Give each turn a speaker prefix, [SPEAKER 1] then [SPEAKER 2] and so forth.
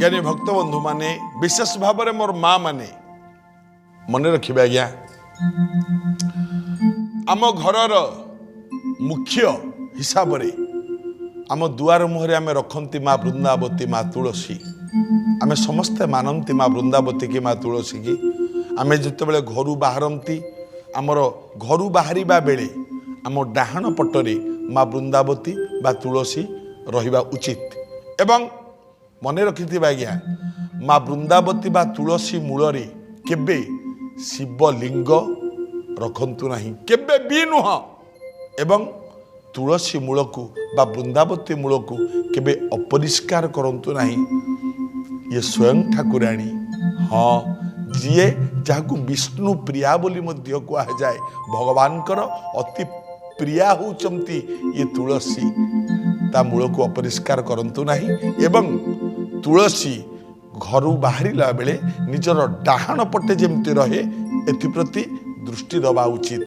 [SPEAKER 1] ଜ୍ଞାନୀ ଭକ୍ତ ବନ୍ଧୁମାନେ, ବିଶେଷ ଭାବରେ ମୋର ମା ମାନେ ମନେ ରଖିବେ ଆଜ୍ଞା, ଆମ ଘରର ମୁଖ୍ୟ ହିସାବରେ ଆମ ଦୁଆର ମୁହଁରେ ଆମେ ରଖନ୍ତି ମା ବୃନ୍ଦାବତୀ, ମା ତୁଳସୀ। ଆମେ ସମସ୍ତେ ମାନନ୍ତି ମା ବୃନ୍ଦାବତୀ କି ମା ତୁଳସୀ କି। ଆମେ ଯେତେବେଳେ ଘରୁ ବାହାରନ୍ତି, ଆମର ଘରୁ ବାହାରିବା ବେଳେ ଆମ ଡାହାଣ ପଟରେ ମା ବୃନ୍ଦାବତୀ ବା ତୁଳସୀ ରହିବା ଉଚିତ। ଏବଂ ମନେ ରଖିଥିବା ଆଜ୍ଞା, ମା ବୃନ୍ଦାବତୀ ବା ତୁଳସୀ ମୂଳରେ କେବେ ଶିବଲିଙ୍ଗ ରଖନ୍ତୁ ନାହିଁ, କେବେ ବି ନୁହଁ। ଏବଂ ତୁଳସୀ ମୂଳକୁ ବା ବୃନ୍ଦାବତୀ ମୂଳକୁ କେବେ ଅପରିଷ୍କାର କରନ୍ତୁ ନାହିଁ। ଇଏ ସ୍ୱୟଂ ଠାକୁରାଣୀ, ହଁ, ଯିଏ ଯାହାକୁ ବିଷ୍ଣୁ ପ୍ରିୟା ବୋଲି ମଧ୍ୟ କୁହାଯାଏ। ଭଗବାନଙ୍କର ଅତି ପ୍ରିୟା ହେଉଛନ୍ତି ଇଏ ତୁଳସୀ। ତା ମୂଳକୁ ଅପରିଷ୍କାର କରନ୍ତୁ ନାହିଁ ଏବଂ ତୁଳସୀ ଘରୁ ବାହାରିଲା ବେଳେ ନିଜର ଡାହାଣ ପଟେ ଯେମିତି ରହେ, ଏଥିପ୍ରତି ଦୃଷ୍ଟି ଦେବା ଉଚିତ।